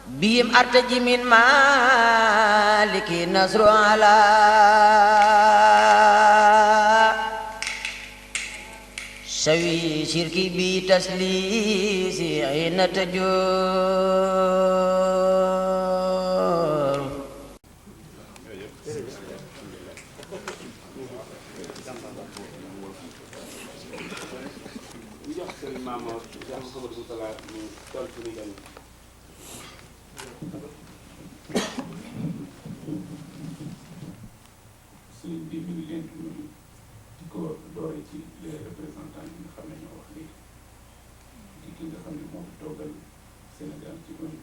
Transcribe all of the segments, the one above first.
بهم أرتجي من مالك نصر على سوي شركي بتسليسي حين تجور sëriñ bi mi ngi leen di nuyu di ko doore ci les représentants yi nga xam ne ñoo wax léegi di ki nga xam ne moo fi toogal Sénégal ci ñoom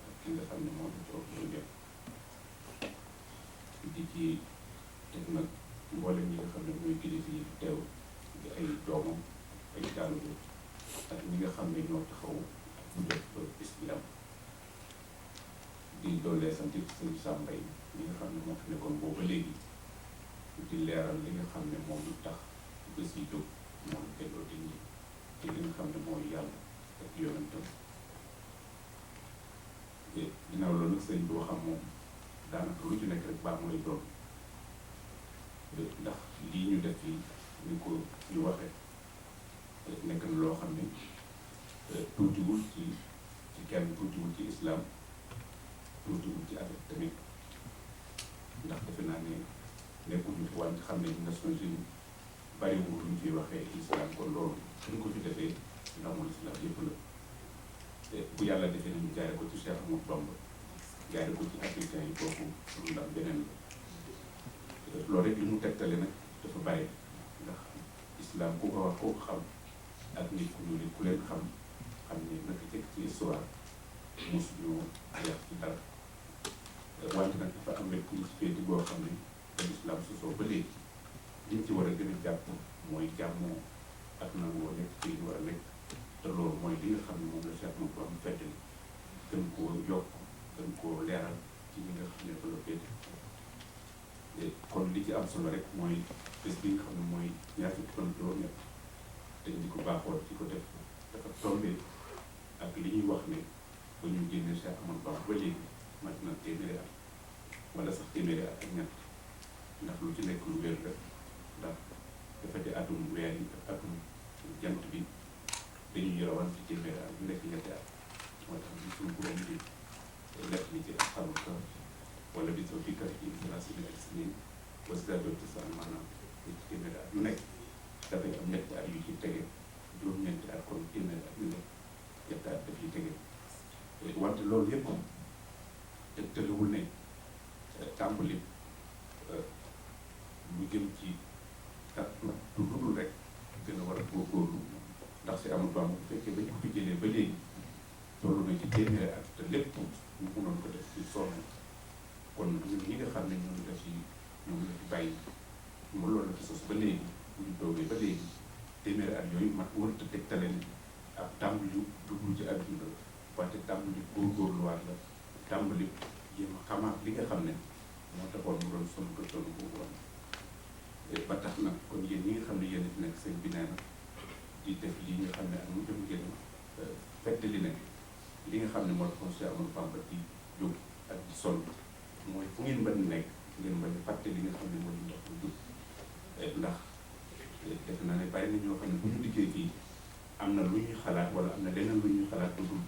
ak ki nga xam ne moo fi toog lu jot di ci teg nag mboolem ñi nga xam ne mooy kilifa yi teew di ay doomam ay taalibe ak ñi nga xam ne ñoo taxaw bu jot bis bi am di doolee sant sëriñ Sam Mbaye ñi nga xam ne moo fi nekkoon boobu ba léegi di leeral li nga xam ne moom lu tax bés yi jóg moom delloo di ñi ci li nga xam ne mooy yàlla ak yonentam ginnaaw loolu nag sëñ bi waxam moom daanaka lu ci nekk rek baax mooy doon ndax lii ñu def fii ni ko ñu waxe nekk na loo xam ne tuutiwul ci kenn tuutiwul ci islam tuutiwul ci affaire tamit ndax defe naa ne nekkuñu fi wante xam ne Nations Unies bariwul lu ñu ciy waxee islam kon loolu suñ ko fi defee ndamul islam yëpp la bu yàlla defee nañu jaare ko ci Cheikh Ahmadou Bamba jaare ko ci africain yi kooku lu ndam beneen la loolu rek li mu tegtale nag dafa bari ndax islam ku ko wax koo xam ak nit ku ñuul ku leen xam ne naka jëkk ci histoire mosuñu yàq ci dara wante nag dafa am rek ci féeti boo xam ne te islam sosoo ba léegi liñ ci war a gën a jàpp mooy jàmmoo ak nangoo nekk ci li war a nekk te loolu mooy li nga xam ne moom la Cheikh moom am fedd gën koo yokk gën koo leeral ci ñi nga xam ne fa la féete kon li ci am solo rek mooy bés bi nga xam ne mooy ñaar fukki fan juróom-ñett dañ di ko baaxoo ci ko def dafa tombé ak li ñuy wax ne ba ñu génnee Cheikh Ahmadou Bamba ba léegi mat na téeméeri at wala sax téeméeri at ak ñett ndax lu ci nekk lu wér la ndax dafa di atum weer yi ak atum jant bi dañuy yorawan ci téeméeri at ñu nekk ñetti at moo tax bi suñu borom di nekk ni ci asxaabul kahf wala bi soo fi kahfi salaasiina siniin wasdaaduu tis'an maanaam ci téeméeri at yu nekk dafay am ñetti at yu ci tege juróom-ñeenti at kon téeméeri at yu nekk ñetti at daf yi tege wante loolu yëpp te tëlewul ne tàmbali lu jëm ci du dul rek gën a war a góorgóorlu ndax si amul baax bu fekkee bañ ko fi jëlee ba léegi toll na ci téeméeri at te lépp ñu mënoon ko def ci sonn kon ñun ñi nga xam ne ñoom la fi bàyyi mu loolu la fi sos ba léegi bu ñu toogee ba léegi téeméeri at yooyu mat warut a tegtale ni ab tàmbali dugg ci àdduna wante tàmbali góorgóorluwaat la tàmbali jéem a xamaat li nga xam ne moo taxoon mu doon sonn ko sonn boobu woon ba tax na kon yéen ñi nga xam ne yéen a fi nekk sëñ bi nee na di def lii nga xam ne ak mu jëm ngeen fettali ne li nga xam ne moo taxoon Cheikh Ahmadou Bamba di jóg ak di sonn mooy fu ngeen mën nekk ngeen mën fàtte li nga xam ne moo ñu ndox lu jóg ndax def naa ne bàyyi na ñoo xam ne bu ñu liggéey fii am na lu ñuy xalaat wala am na leneen lu ñuy xalaat lu dul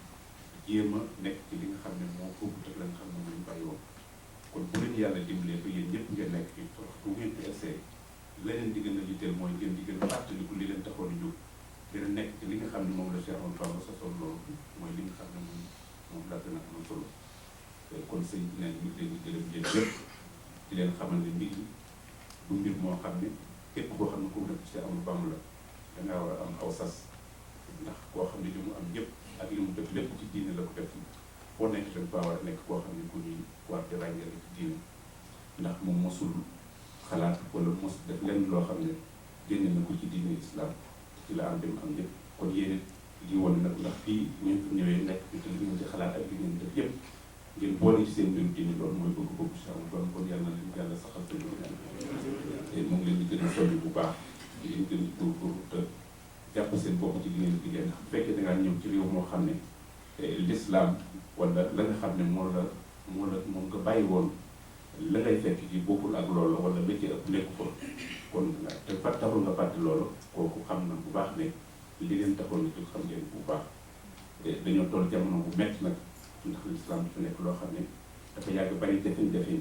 jéem a nekk ci li nga xam ne moo foofu teg la nga xam ne moom lañu bàyyi woon kon bu leen yàlla dimbalee ba yéen ñëpp ngeen nekk fii bu ngeen fi essayé leneen di gën a litteel mooy ngeen di gën a fàttaliku li leen taxoon a jóg gën a nekk ci li nga xam ne moom la Cheikh Ahmadou Bamba sasoon loolu mooy li nga xam ne moom la gën a am solo kon sëñ bi neen ñu ngi leen di gërëm yéen ñëpp di leen xamal ne mbir yi du mbir moo xam ne képp koo xam ne ku nekk Cheikh Ahmadou Bamba la dangaa war a am aw sas ndax koo xam ne li mu am ñëpp ak li mu def lépp ci diine la ko def foo nekk dañ faa war a nekk koo xam ne ku ñuy war di ràññale ci diine ndax moom mosul xalaat wala mos def lenn loo xam ne génne na ko ci diine islam ci la am dem am yëpp kon yéen lii woon nag ndax fii ngeen fi ñëwee nekk fi te li ngeen ci xalaat ak li ngeen def yëpp ngeen boole ci seen mbiru diine loolu mooy bëgg-bëgg si am kon yàlla na leen yàlla saxal te lu te mu ngi leen di gën a soññ bu baax di leen gën a góorgóorlu te jàpp seen bopp ci li ngeen liggéey ndax bu fekkee da ngaa ñëw ci réew moo xam ne l'islam wala la nga xam ne moom nga bàyyi woon la ngay fekk ci bokkul ak loolu wala la ci ëpp nekku ko kon te taxul nga fàtte loolu kooku xam na bu baax ne li leen taxoon na jóg xam ngeen bu baax dañoo toll jamono bu métti nag ndax l'islam dafa nekk loo xam ne dafa yàgg bari jafe-jafe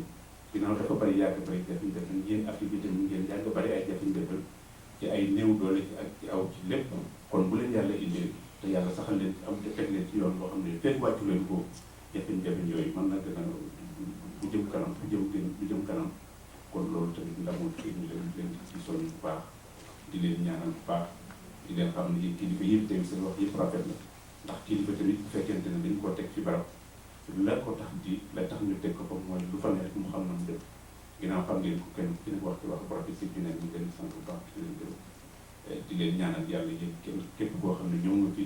ginnaaw dafa bari yàgg bari jafe-jafe yéen activité mi ngeen yàgg bari ay jafe-jafe ci ay néew doole ci ak ci aw ci lépp kon bu leen yàlla indee te yàlla saxal leen ci am te teg leen ci yoon boo xam ne fekk wàccu leen ko jafe-jafe yooyu mën na gën a bu jëm kanam kon loolu tamit ndamul ci ñu leen ci soñ bu baax di leen ñaanal bu baax di leen xam ne yéen kilifa yëpp tamit seen wax yëpp rafet na ndax kilifa tamit bu fekkente ne dañ koo teg ci barab la ko tax ñu teg ko fa mooy lu fa ne rek mu xam na mu def ginnaaw xam ngeen ko kenn ki ne wax ci wax protési bi nekk ñu leen sant bu baax di leen gërëm di leen ñaanal yàlla yéen képp koo xam ne ñëw nga fi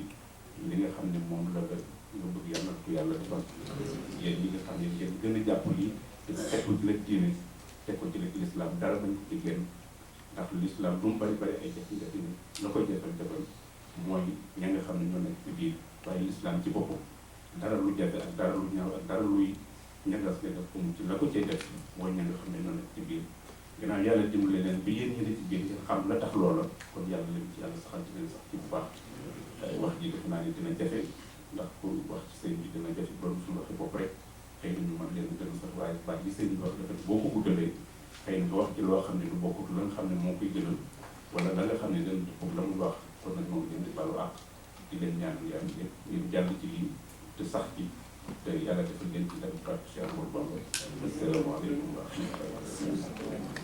li nga xam ne moom la nga bëgg yàlla ko yàlla defal yéen ñi nga xam ne ngeen gën a jàpp lii te teg ko ci la diine teg ko ci la l'islam dara bañ ko ci génn ndax l'islam lu mu bari bari ay jafe-jafe ni la koy defal mooy ña nga xam ne ñoo nekk ci biir waaye l'islam ci boppam dara lu jafe ak dara lu ñaaw ak dara luy ñagas ne daf ko mu ci la ko cay def mooy ña nga xam ne ñoo nekk ci biir gannaaw yàlla dimbale leen bi yéen ñi ne ci biir ngeen xam la tax loola kon yàlla leen ci yàlla saxal ci leen sax ci bu baax wax ji def naa ne dina jafe ndax pour wax ci sëñ bi dina jafe loolu suñu waxee bopp rek xëy na ñu mën leen gën sax waaye baat bi sëñ bi wax dafa boo ko guddalee xëy na nga wax ci loo xam ne du bokkut la nga xam ne moo koy gënal wala la nga xam ne dana dëppoo la mu wax kon nag moo ngi leen di balu àq di leen ñaan yàlla yëpp ngeen jàll ci lii te sax ci te yàlla defal leen ci dem kàddu Cheikh Amadou Bamba asalaamaaleykum wa rahmatulah.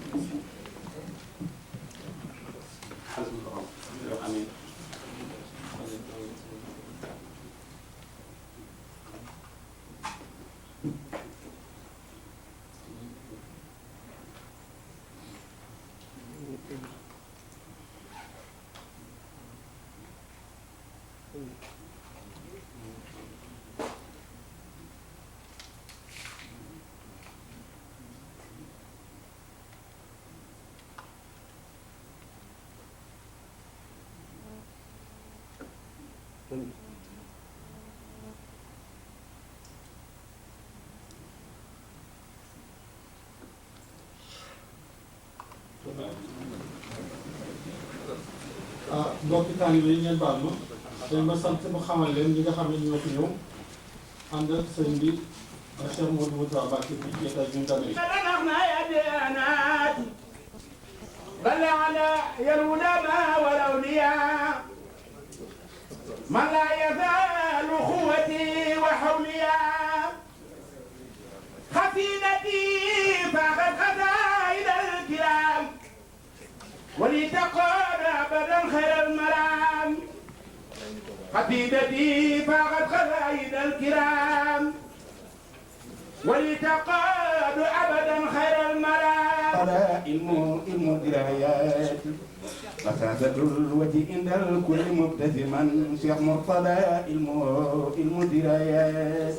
mbokki taalibe yi ngeen baal ma dañ ma sant mu xamal leen ñi nga xam ne ñoo fi ñëw ànd ak sëñ bi ak Cheikh Modou Moussa Mbacké bi ci États-Unis d'Amérique بلغنا يا العلماء والأولياء من لا يزال أخوتي وحوليا خفينتي فقد خزائن الكرام ولتقود أبدا خير المرام خفينتي فقد خزائن الكرام ولتقود أبدا خير المرام علم درايات مساسة الوجه عند الكل مبتسما شيخ مرتضى علم درايات